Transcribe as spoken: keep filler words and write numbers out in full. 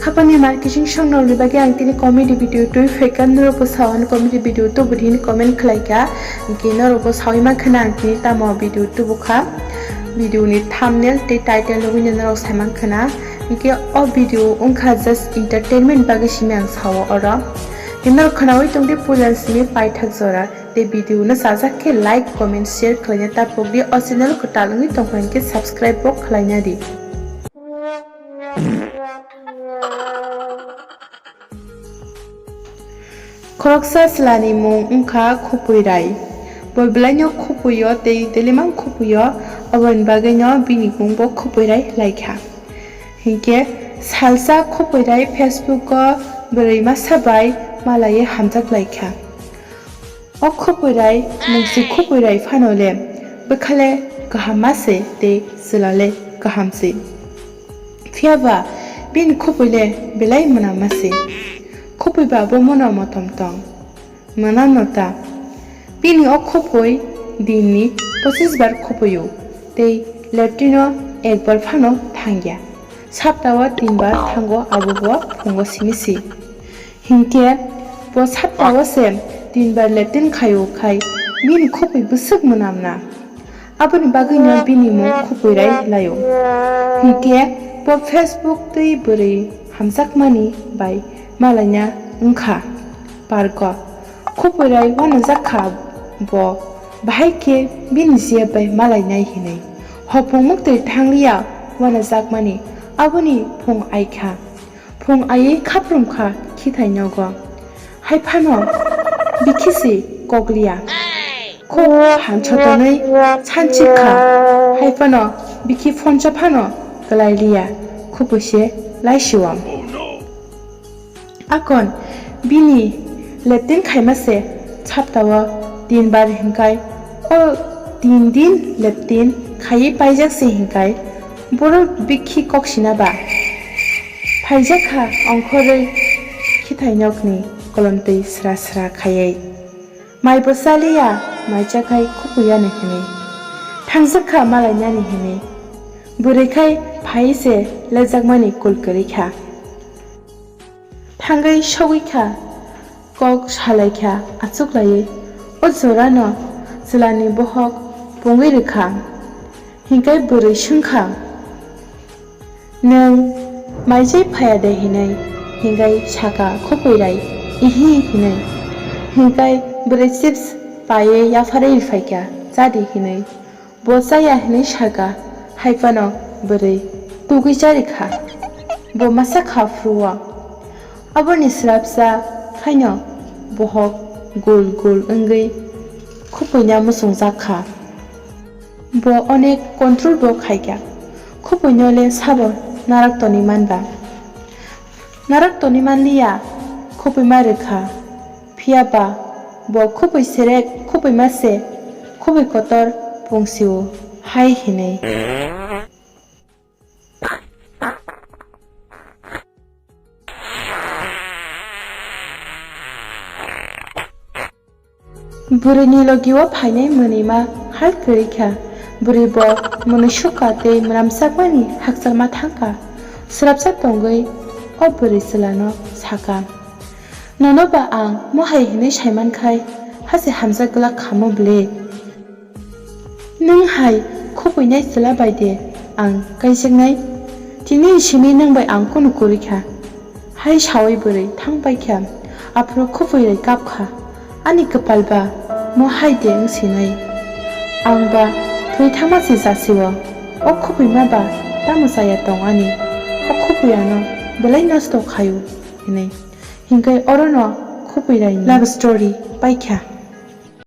Hapani marketing song nokni bagwi ang tini comedy video twi phaikha, norokbo sao hwn comedy video tubu di hwnwi comment khlaikha. Hinkhe norokbo saui mankha na ang tini tamo video tubukha. Video ni thumbnail tei title nugwi norok sai mankha na. Hinkhe o video wngkha just entertainment bagwi simi ang sao oro. Hinkhe norok khwnaui tongdi puila simi paithak jora. Tei video no chajak khe like, comment, share khlaina ta pokdi. O channel kwtal wngwi tongkha hinkhe subscribe bo khlaina di. Khoroksa chwlani mung wngkha Khupui Rai. Bo belaino khupui-o tei delimang khupui-o, oboni bagwino bini mungbo Khupui Rai laikha. Hinkhe salsa Khupui Rai Facebook-o bwrwi masa bai malaiwi hamjak laikha. O Khupui Rai mungsi Khupui Rai phano le bwkha le kaham ma se tei chwla le kaham se. Phiya ba bini khupui le belai mwnam ma se. Khupui ba bo mono motom tong. Mwnam no ta. Bini o khupui din ni pochis bar khupui o tei latrine o ek bar phano thang ya. Sapta o tin bar thango abo bo phungo simi si. Hinkhe bo saptao se tinbar latrine khaio khai bini khupui bwswk mwnamna. Aboni bagwino bini mung Khupui Rai laio. Hinkhe bo Facebook twi bwrwi hamjakmani bai malaina wngkha parko. Khupui Rai uanajak kha bo bahai khe bini jeb bai malainai hinwi. Hopung muktwi thangliya uanajakmani aboni phung aikha. Phung aiwi khaprum kha khithai nogo. Hai phano bikhi se kok liya. Kok phan sotonwi sanchik kha. Hai phano bikhi phonsa phano kwlai liya. Khupui se laisio. Akon bini latrine khaima se saptao tin bar hinkai o tin din latrine khaiwi paijak se hinkai borok bikhi kok sina ba. Phaijak kha ongkhorwi khithai nokni kolomtwi sra sra khaiwi. Mai bo chaliya, mai chakhai khupui yani hinwi. Thangjak kha malainani hinwi. Bwrwi khai phai se lejakmani kul kwrwi kha. Thangwi sogwi kha, kok salai kha, achuk laiwi. O jorano chwlani bohok pungwi rwkha. Hinkhe bwrwi swngkha, "Nwng mai chai phaiya de?" hinwi. Hinkhe saka Khupui Rai, "Ihi," hinwi. Hinkhe bwrwi chips paiwi yapharwi rwphaikha, "Chadi," hinwi. Bo chaya hinwi saka, hai phano bwrwi tugwi charikha. Bo masa kha phuru-o. Aboni swrapsa phaino bohok gul gul wngwi khupuina muchungjak kha. Bo onek control bo khaikha. Khupuino le sabo narak toni manba. Narak toni manliya, khupuima rwkha. Phiya ba bo khupui serek, khupuima se, khupui kotor pungsio hai hinwi. Bwrwini logio phainai mwnwima hai kwrwi kha. Bwrwi bo mwnwi sukha tei mwnamsakmani hakcharma thangkha. Swrapsa tongwi o bwrwi chwlano sakha, "Nono ba ang mohai hinwi saimankhai hase hamjak glak khamo bwle? Nwng hai khupuinai chwla bai de ang kaijaknai? Tini simi nwng bai ang kunu kwrwi kha." Hai saui bwrwi thang paikha. Aphuru khupui rai kap kha. Ani kwpal ba mo hai de wng sinai. Ang ba thwi thangma se jasio. O khupuima ba tamo chaya tong ani. O khupui ano belai nosto khaio hinwi. Hinkhe orono khupui rai ni love story paikha.